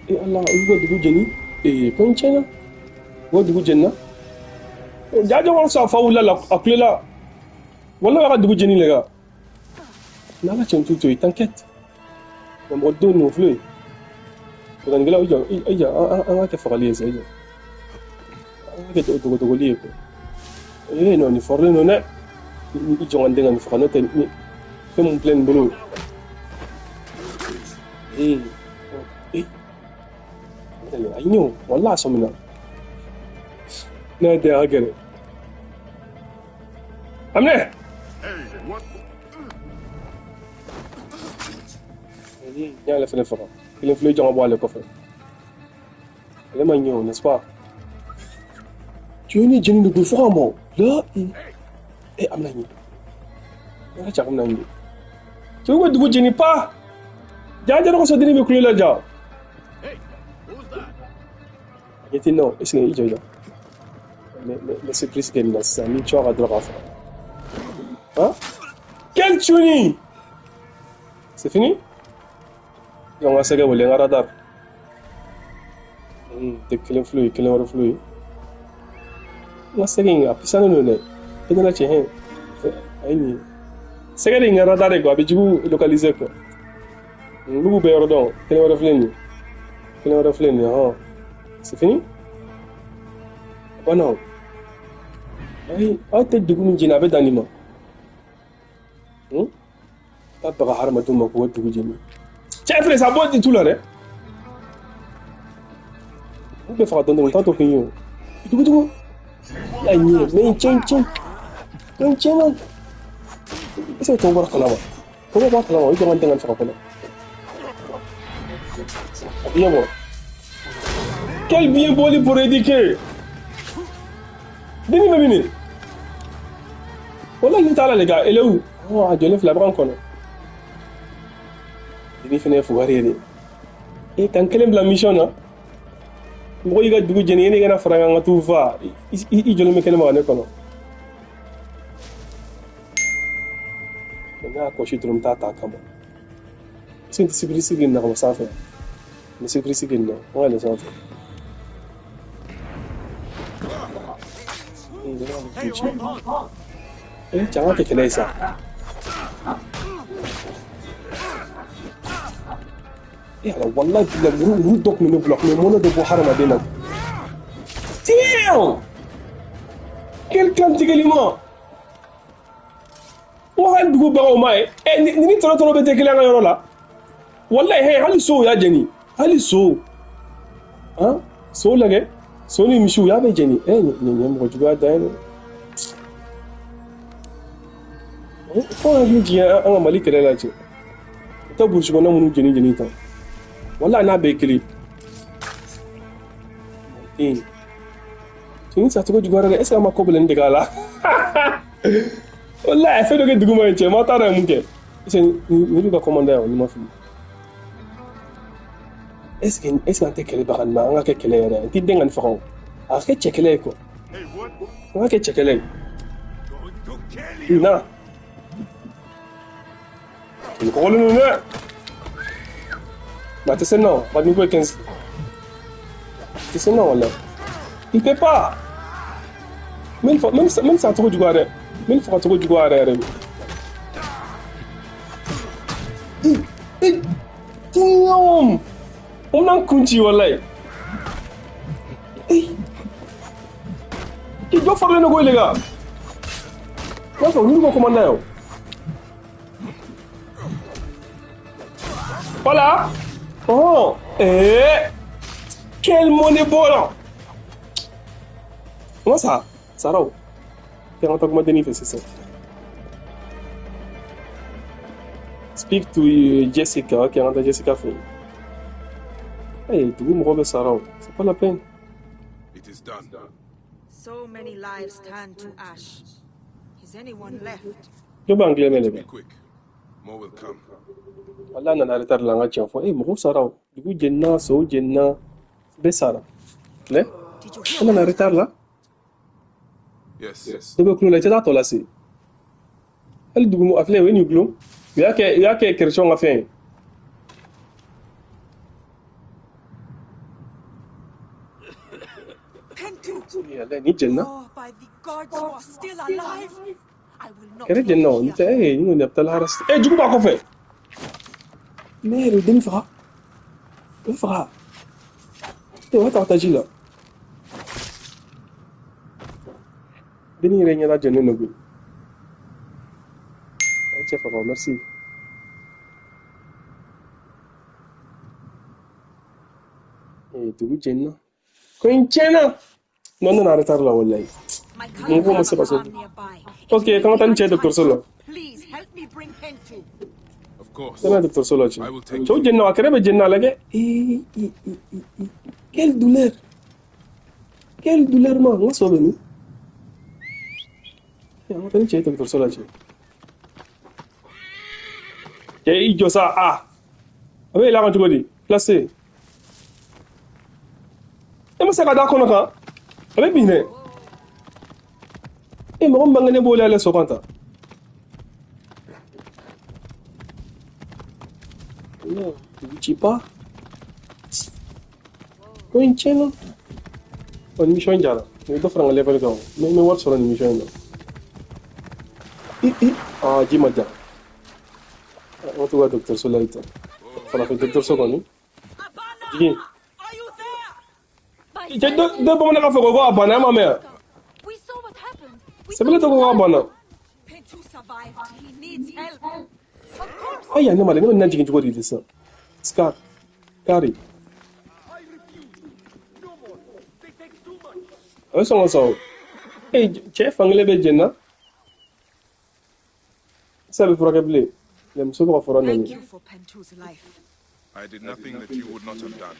Eh Allah, i b'u ka dugu jeni. Eh, ko n tiɲɛna. U ka dugu jenina. Ja jɔ sa fa wulila la a kulela. Walahi a ka dugu jeni les gars. N'Ala cɛ n t'u to yen, t'inquiète. Mais mɔgɔ denw ninnu filɛ. Bɛnkanikɛlaw i jɔ i jɔ an ka kɛ fagali ye sa i jɔ. An ka kɛ dogodogoli ye quoi. Eh non, nin fɔrilen don dɛ. I jɔ ka n den ka nin faga n'o tɛ ni fɛn mun filɛ nin bolo. Eh, eh. A ɲɛ o, walahi a sɔmina. Ne y'a den a ka gɛlɛn. A minɛ. N y'ale fɛnɛ faga. Kelen filɛ i jɔ ka bɔ ale kɔfɛ. Ale ma ɲɛ o, n'est-ce pas? Tu ye ne jeni de koyi fo ka mɔ. La eh a bɛna ɲɛ. Ala cɛ a bɛna ɲɛ. Cɛ ko dugu jeni pa. Ja ja ko sɔdini bɛ kulo la ja. A ɲɛ tɛ nɔ, est-ce que i jɔ i jɔ. Mais surprise kɛ nin na sisan ni cɔ ka dɔrɔn k'a faga. Hein? Quel tuning? C'est fini? On va sɛgɛ wele n ka radar. Tɛ kelen filɛ ye, kelen wɛrɛ filɛ ye. N ka sɛgɛ in a pisanen don dɛ. E nana cɛ hɛn. A ye nin ye. Sɛgɛ de ye n ka radar ye quoi, a bɛ jugu localiser quoi. N b'u bɛɛ yɔrɔ dɔn. Kelen wɛrɛ filɛ nin ye. Kelen wɛrɛ filɛ nin ye, hɔn. C'est fini? A banna o. Ayi, aw tɛ dugu min jeni a bɛ dan nin ma. Taa baga hadamadenw ma k'u ka dugu jeni. Cɛ filɛ sa bɔ tu la dɛ. U bɛ faga dɔɔnin dɔɔnin, t'a to k'i ye o. Tugu tugu. A ɲɛ, mɛ n cɛ n cɛ. Mɛ n cɛ na. Est-ce que tɔw bɔra kalama? Tɔw bɔra kalama, i jɔ ka n den ka faga fɔlɔ. A bɛ ɲɛbɔ. Quel bien boli pour éduquer. Denni bɛ min de? Walahi n t'a la les gars, elle est où? Oh, a jɔlen filɛ a bɛ ka n kɔnɔ. Denni fɛnɛ ye fugari ye dɛ. E ka n kelen bila mission na. Mɔgɔ y'i ka dugu jeni, e ni kana fara n kan ka t'u fa. I jɔlen bɛ kɛnɛma ka ne kɔnɔ. N'a y'a kɔlɔsi dɔrɔn n bɛ taa ta a kama. Est-ce que n tɛ surprise kɛ nin na ka bɔ sanfɛ? N bɛ surprise kɛ nin na, n ka yɛlɛn sanfɛ. Eh, cɛ an ka kɛ kɛlɛ ye sa. Eh ala, wallahi billahi, muru dɔ tun bɛ ne bolo, a tun bɛ mɔnɛ dɔ bɔ hadamaden na. Damn! Quel kantigɛli ma! Ko hali dugu baganw ma ye. Eh, ni tɔrɔ tɔrɔ bɛ tɛ kelen an ka yɔrɔ la. Wallahi hɛ, hali sow y'a jeni. Hali sow. Han? Sow lajɛ. So ni misiw y'a bɛɛ jeni. Eh, nin ye mɔgɔ juguya dan ye dɛ. Fo an hakili jigin an ka Mali kɛlɛ la cɛ. U tɛ burusi kɔnɔna minnu jeni jeni tan. Wallahi n'a bɛɛ ye kelen. Eh. Tuni sa cogo juguyara dɛ. Est ce que an ma ko bɛlɛn dege a la? Wallahi a fɛn dɔ kɛ dugu ma ye cɛ, ma t'a dɔn a ye mun kɛ. Est ce que nin b'u ka commandant ye o, ni ma fili. Est ce que an tɛ kɛlɛ baga nin ma, an ka kɛ kɛlɛ yɛrɛ ye. N t'i den ka nin faga o. A ka kɛ cɛ kɛlɛ ye quoi. An ka kɛ cɛ kɛlɛ ye. Na. Nin kɔgɔlen don dɛ. Mais a tɛ se non, a ka niveau ye 15. A tɛ se non walahi. Il peut pas. Même même sa cogo juguya dɛ. Même faga cogo juguya yɛrɛ yɛrɛ de. Damn! O bɛna n kun ci walahi. I dɔ faralen don koyi les gars. I b'a sɔrɔ olu ka commandant ye o. Voilà. Oh, eh. Quel monnaie ball. Comment ça? Sarah. T'es rentré comment Denis fait c'est ça. Speak to Jessica. Ok, rentre Jessica fait. Hey, dugu mɔgɔ bɛ Sarah. C'est pas la peine. It is done. So many lives turned to ash. Is anyone left? Jɔn bɛ anglais mɛn de Be bɛ. quick. More will come. Wala nana retard la n ka tiɲɛ fɔ. Eh, mɔgɔw sara o. Dugu jenina, sow jenina, bɛɛ sara. Lɛ, Did you hear an nana that? retard la. Yes. Dɔ bɛ kulo la, i tɛ taa tɔ lase. Hali dugu a filɛ o ye nin gulon. U y'a kɛ chrétien ka fɛn ye. Pentu! Ni jenna. Oh, by the gods who are still alive! I will not Kɛrɛ leave jenna o, n here. tɛ ni kɔni a bɛ taa lahara. Jugu b'a kɔfɛ. Ne yɛrɛ den faga. O faga. O b'a ta ka taa ji la. Denni yɛrɛ ɲɛda jɛnnen don koyi. A ye cɛ faga, merci. Dugu jenna. Ko in tiɲɛna. Non, n nana retard la walayi. My Mun cousins ko ma have se ka a sɔrɔ. farm nearby. Ok, It kan will ka taa be ni cɛ ye dɔgɔtɔrɔso la. Please help me bring Pentu. Of course. Tɛna dɔgɔtɔrɔso la cɛ. I will take Cɛw jenna, a kɛrɛ bɛ jenna, a lajɛ. Ee, ee, ee, ee. Quelle douleur. Quelle douleur ma. N ka sɔ bɛ min? An ka taa ni cɛ ye dɔgɔtɔrɔso la cɛ. Cɛ i jɔ sa, a. A bɛ yɛlɛ a kan cogo di? Placé. E ma se ka da kɔnɔ kan? A bɛ bin dɛ. Mɔgɔ min bangenen b'o la so kan ta. Non, dugu ci pas. Ko in tiɲɛna. Ɔ, nin mission in jara. Nin bɛ dɔ fara n ka level kan o. N bɛ wari sɔrɔ nin mission in na. I, i, aa, ji ma ja. An ka t'u ka dɔgɔtɔrɔso la yen tan. Farafin dɔgɔtɔrɔso kɔni. Jigin. Are you there? Cɛ dɔ dɔ bamanankan fɔ ko a banna, e ma mɛn wa? We saw what happened. We Sɛbɛnni tɔgɔ ko a banna. Pentu survived. He needs help. Of course. Ayiwa, ne ma dɛ, ne bɛ nin jigin cogo di sisan? Scar, Kari. A bɛ sɔn ka sa o. Cɛ fankelen bɛ jɛn na. Sisan a bɛ furakɛ bilen. Mɛ muso bɛ ka fura Thank nɔni. you for Pentu's life. I did nothing that you would not have done.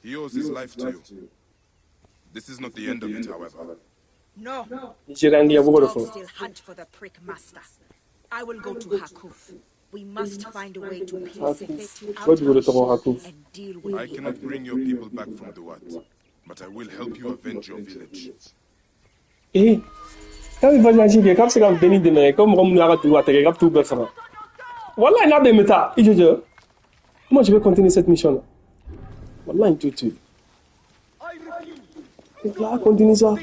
He owes his life to you. This is not the end of it, however. No. Ni sera anglais b'o de Dogs fɔ. still hunt for the prick master. I will go to Hakuf. We must find a way to peel Hakuf. Sefetu O out dugu de of tɔgɔ her Hakuf. and deal with I him. cannot bring your people back from Duat, but I will help you avenge your village. K'a bɛ vengeance kɛ, k'a bɛ se ka denni dɛmɛ, ko mɔgɔ minnu y'a ka dugu a tigɛ, k'a bɛ t'u bɛɛ faga. Wallahi n'a bɛ n bɛ taa. I jɔ jɔ. Comment je vais continuer cette mission là? Wallahi n t'u to yen. Là, continue ça.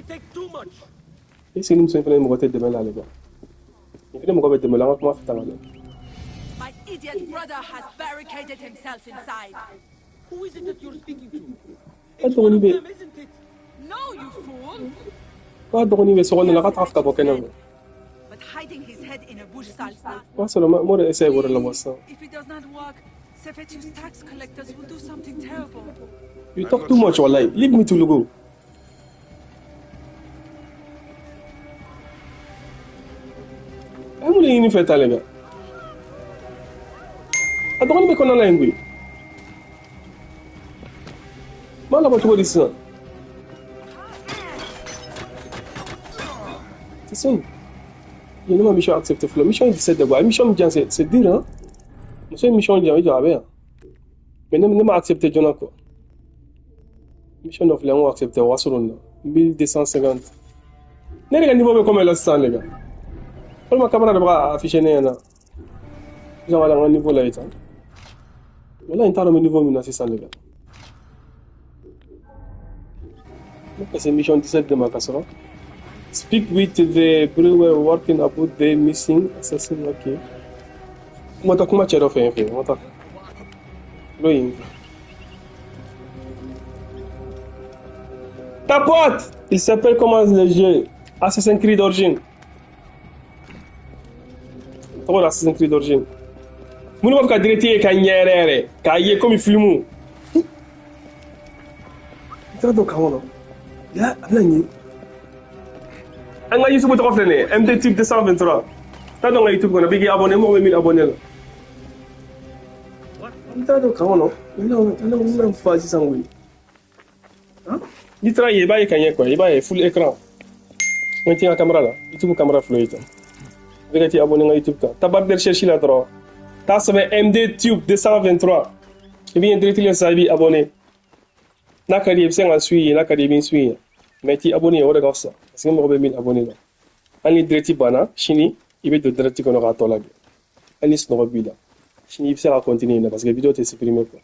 Est-ce que ni muso in fana ye mɔgɔ tɛ dɛmɛ la ale kan? Nin fana mɔgɔ bɛ dɛmɛ la, an ka kuma fɛ tan ka lajɛ. My idiot brother has barricaded himself inside. Who is it that you're speaking to? K'a dɔgɔnin bɛ Them, isn't it? No, you fool! k'a dɔgɔnin bɛ so kɔnɔ la, k'a t'a fɛ ka bɔ kɛnɛ ma. But hiding his head in a bush solves nothing. O y'a sɔrɔ m'o de essayer k'o de labɔ sisan. If it does not work, Sefetu's tax collectors will do something terrible. You talk too much, wallahi. Leave me to go. A ye mun de ɲini fɛ tan, les gars? A dɔgɔnin bɛ kɔnɔna la yen koyi. N b'a labɔ cogo di sisan? C'est ça. Ne ma mission accepté fɔlɔ. Mission 17 de quoi. Mission min diyan, c'est dur, hein. Muso ye mission di yan, i jɔ a bɛ yan. Mais ne ma accepté joona quoi. Mission dɔ filɛ, n k'o accepté, o ka surun nin na. 1250. Ne yɛrɛ ka niveau bɛ combien la sisan, les gars? Walima caméra de bɛ ka afficher ne ɲɛna. Sisan ka n ka niveau lajɛ tan. Walahi n t'a dɔn n bɛ niveau min na sisan, les gars. Ne ka se mission 17 de ma ka sɔrɔ. Speak with the brewer working about the missing assassin, ok. Kuma taa kuma cɛ dɔ fɛ yen fɛ, n ka taa. N'o ye. Tapote! Il s'appelle comment le jeu? Assassin's Creed Origin. Tɔgɔ la Assassin's Creed Origin. Minnu b'a fɛ ka direct ye ka ɲɛ yɛrɛ yɛrɛ, k'a ye komi film. N taara don kan kɔnɔ. Ya, a bɛna ɲɛ. An ka YouTube tɔgɔ filɛ nin ye, MD Tube 223. Taa don n ka YouTube kɔnɔ, b'i k'i abonné, mɔgɔ bɛ 1000 abonné la. N taara don kan kɔnɔ, n bɛna n fa sisan koyi. N'i taara yen, i b'a ye ka ɲɛ quoi, i b'a ye full écran. N ka caméra la, YouTube caméra filɛ yen tan. I bɛ ka t'i abonné n ka YouTube kan. Taa barre de recherche la dɔrɔn. Taa sɛbɛn MD Tube 223. I bɛ ɲɛ direct la sisan, i b'i abonné. N'a ka di ye, i bɛ se ka n suit yen, n'a ka di ye, i bɛ n suit yen. Mais t'i abonné, o de ka fisa. Parce que mɔgɔ bɛ 1000 abonné la. Hali ni direct banna, sini i bɛ don direct kɔnɔ k'a tɔ lajɛ. Hali ni sunɔgɔ b'i la. Sini i bɛ se ka continuer yen nɔ parce que vidéo tɛ supprimer quoi.